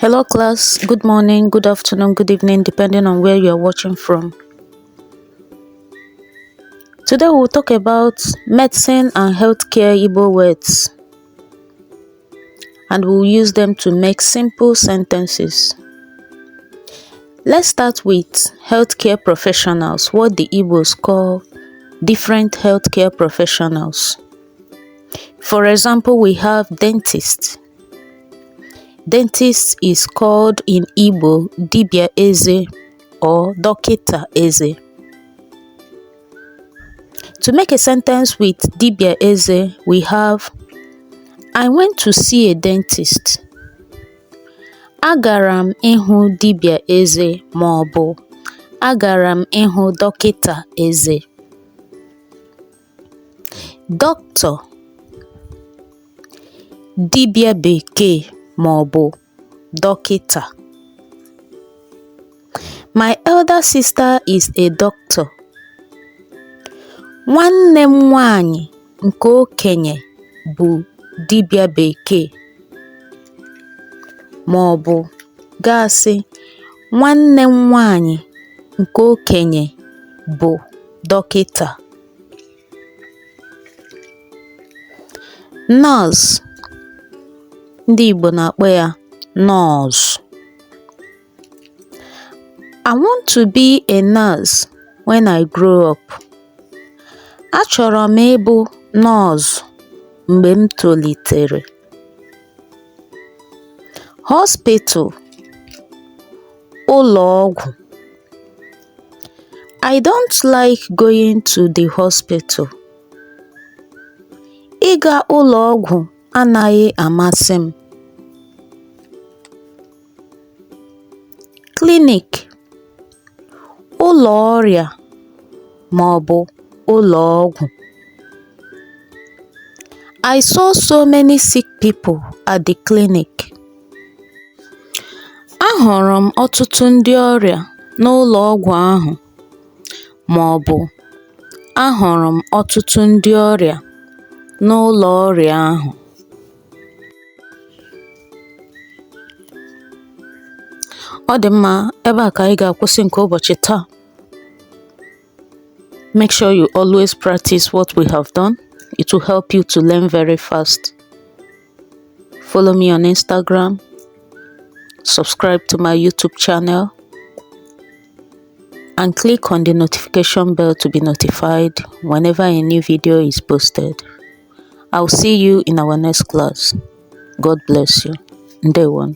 Hello class, good morning, good afternoon, good evening, depending on where you are watching from. Today we'll talk about medicine and healthcare Igbo words, and we'll use them to make simple sentences. Let's start with healthcare professionals, what the Igbos call different healthcare professionals. For example, we have dentists. Dentist is called in Igbo Dibia Eze or Dokita Eze. To make a sentence with Dibia Eze, we have I went to see a dentist. Agara m ịhụ dibịa eze ma ọ bụ agara m ịhụ dọkịta eze. Doctor, dibịa bekee ma ọ bụ dọkịta. My elder sister is a doctor. Nwanne m nwanyị nke okenye bụ dibịa bekee ma ọ bụ gasị nwanne m nwanyị nke okenye bụ dọkịta. Nurse, ndị Igbo na-akpọ ya nọọsụ. I want to be a nurse when I grow up. Achọrọ m ịbụ nọọsụ mgbe m tolitere. Hospital, ụlọ ọgwụ. I don't like going to the hospital. Ịga ụlọ ọgwụ anaghị amasị m. Clinic, ụlọ ọrịa ma ọ bụ ụlọ ọgwụ. I saw so many sick people at the clinic. Ahụrụ m ọtụtụ ndị ọrịa n'ụlọ ọgwụ ahụ ma ọ bụ ahụrụ m ọtụtụ ndị ọrịa n'ụlọ ọrịa ahụ. Ọ dị mma, ebe a ka anyị ga-akwụsị nke ụbọchị taa. Make sure you always practice what we have done. It will help you to learn very fast. Follow me on Instagram. Subscribe to my YouTube channel. And click on the notification bell to be notified whenever a new video is posted. I'll see you in our next class. God bless you. Ndewo.